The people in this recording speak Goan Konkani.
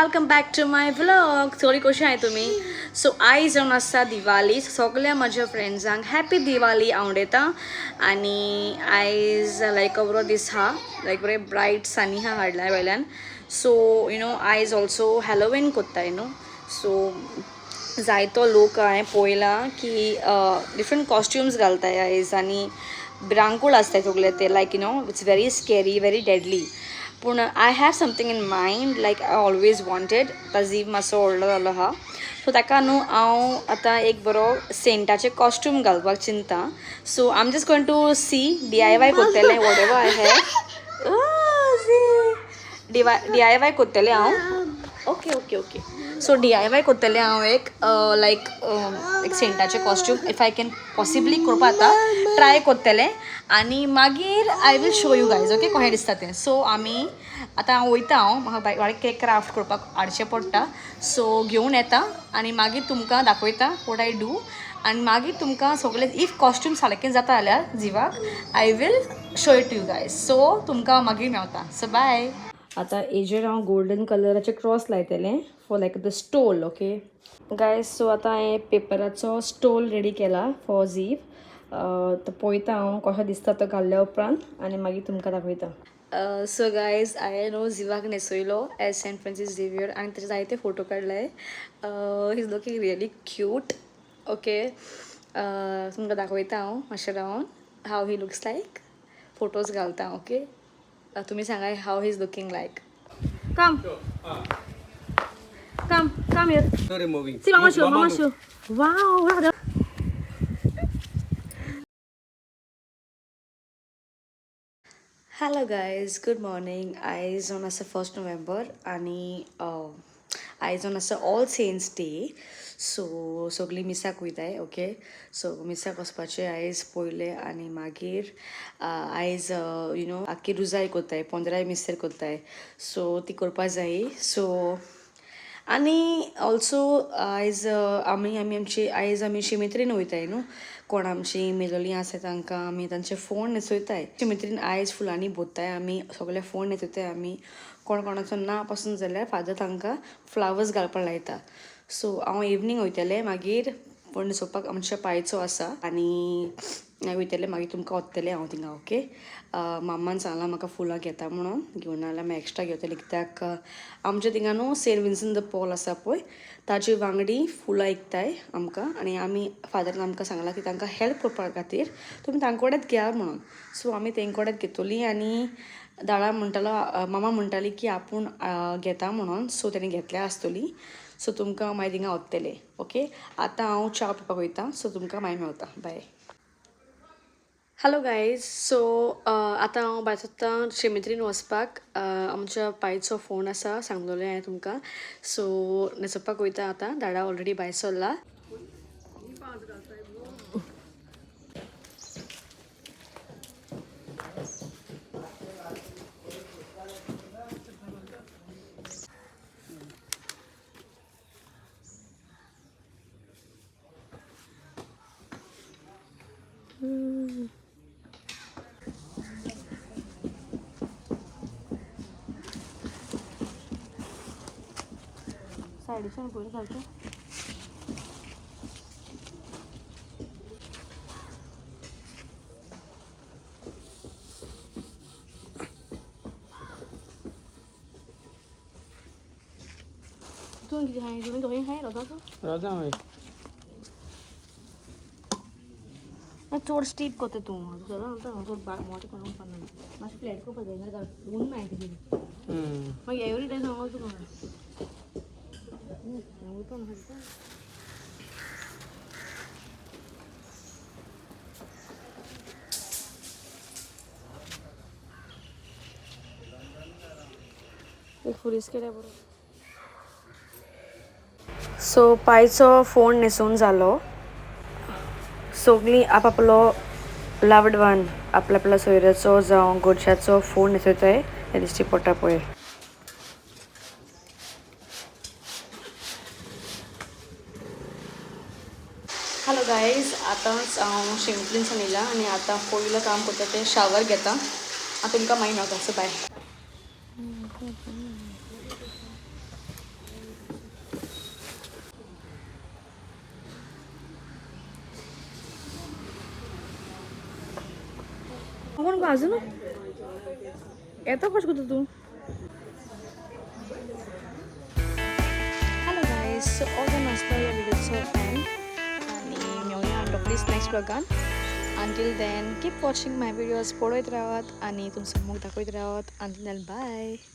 Welcome back to my vlog. सगळीं कशी आहाय तुमी? सो आयज जावन आसा दिवाली. सगल्या म्हज्या फ्रेंड्सांक हॅपी दिवाली आवडटा. आनी आयज लायक बरो दीस आहा, लायक बरें ब्रायट सनी आहा हाडल्या वयल्यान. सो you know आयज ऑल्सो हॅलोवीन कोत्ताय न्हू. सो जायतो लोक हांवें पळयला की डिफरंट कॉस्ट्युम्स घालताय आयज आनी भिरांकूळ आसताय सगळे ते, like you know it's very scary, very deadly. पूण I have something in mind, like I always wanted. आतां जीव मातसो व्हडलो जालो आहा, सो ताका न्हू हांव आतां एक बरो सेंटाचें कॉस्ट्यूम घालपाक चिंता. So I am just going to see DIY करतलें, whatever I have DIY करतलें हांव. Okay okay okay. So DIY करतलें हांव एक लायक एक सेंटाचें costume, if I can possibly करपाक आतां ट्राय करतलें आनी मागीर I will show you guys, okay, कशें दिसता तें. सो आमी आतां हांव वयता, हांव म्हाका बारीक कितें क्राफ्ट करपाक हाडचें पडटा, सो घेवन येता आनी मागीर तुमकां दाखयता what I do. आनी मागीर तुमकां सगळें if costume सारकें जाता जाल्यार जिवाक I will show it to you guys. So तुमकां मागीर मेवता. So bye. आतां हेजेर हांव गोल्डन कलराचें क्रॉस लायतलें for like the stole. Okay guys, so आतां हांवें पेपराचो स्टोल रेडी केला फॉर जीव. तो पळयता हांव कसो दिसता तो घाल्ल्या उपरांत आनी मागीर तुमकां दाखयता. सो गायज, हांवें न्हू जिवाक न्हेसयलो एज सेंट फ्रांसीस झेवियर आनी ताचे जायते फोटो काडले. He is looking really cute. Okay, तुमकां दाखयता हांव मातशें रावन how he looks like. Photos घालता. ओके, तुमी सांगा how he is looking like. Come come come here. Sorry, moving. See, mama Move, show, mama move. Show. Wow. Hello guys, good morning. आयज जावन आसा 1 नोव्हेंबर आनी आयज जावन आसा ऑल सेंट्स डे. सो सगळीं मिसाक वयताय. ओके, सो मिसाक वचपाचें आयज पयलें आनी मागीर आयज you know आख्खी रुजाय कोत्ताय, 15 मिस्तेर कोत्ताय, सो ती करपा जायी. सो आनी ऑल्सो आयज आमी आमी आमची आयज आमी शिमित्रीन वयताय न्हू, कोण आमची मेलोली आसा तांकां आमी तांचे फोण न्हेसयताय. शिमित्रीन आयज फुलांनी भरताय आमी, सगळे फोण न्हेसयताय आमी. कोण कोणाचो ना पासून जाल्यार फादर तांकां फ्लावर्स घालपाक लायता. सो हांव इवनींग वयतलें मागीर फोण न्हेसोवपाक, आमच्या पायचो आसा आनी वयतलें मागीर तुमकां वतलें हांव थिंगा. ओके, मामान सांगलां म्हाका फुलां घेता म्हणून, घेवन जाल्यार मागीर एक्स्ट्रा घेतलें कित्याक आमच्या थिंगा न्हू सेंट विन्संट the Paul आसा पळय, ताजे वांगडी फुलां विकताय आमकां आनी आमी फादरान आमकां सांगलां की तांकां हेल्प करपा खातीर तुमी तांचे कडेन घेया म्हणून. सो आमी तेंचे कडेन घेतली आनी दादा म्हणटालो, मामा म्हणटाली की आपूण घेता म्हणून, सो तेणी घेतल्या आसतली. सो तुमकां मागीर थिंगा वतलें. ओके, आतां हांव च्या पिवपाक वयता, सो तुमकां मागीर मेवता. बाय. हॅलो गायज, सो आतां हांव भायर सोदतां शिमित्रीन वचपाक. आमच्या पायचो फोन आसा, सांगलोलें हांवें तुमकां. सो न्हेसोवपाक वयता आतां, दाडा ऑलरेडी भायर सरला. सायडीच्यान पयलीं सारकें. तूं कितें खाय? तुवें दोही खाय रोजाचो? रोजां हय. चड स्टीप करता तूं, चड मोटें करूंक पडना, मातशें फ्लॅट करपा जाय, नाल्यार ऊन मेळटा तुजें. मागीर एवरी डे सांगो तुका. एक फुरीस केल्या बरो. सो पायचो फोण न्हेसून जालो. सगळीं आपआपलो लावड वन आपल्या आपल्या सोयऱ्याचो जावं घरच्याचो फोण न्हेसयताय तें दिश्टी पडटा पळय. हॅलो गायज, आतांच हांव शिमित्रीनसान येयलां आनी आतां पयलो काम करता तें शावर घेता. आतां तुमकां मागीर मेळटा. So bye. कोण अजून येतो कश करता तूं. हॅलो गायज, सो ऑल नासलो ह्या व्हिडिओचो एंड आनी मेळुया रोखडीच next ब्लॉगान. Until then keep watching my videos, पळयत रावात आनी तुमचो मोग दाखयत रावात. Until then bye.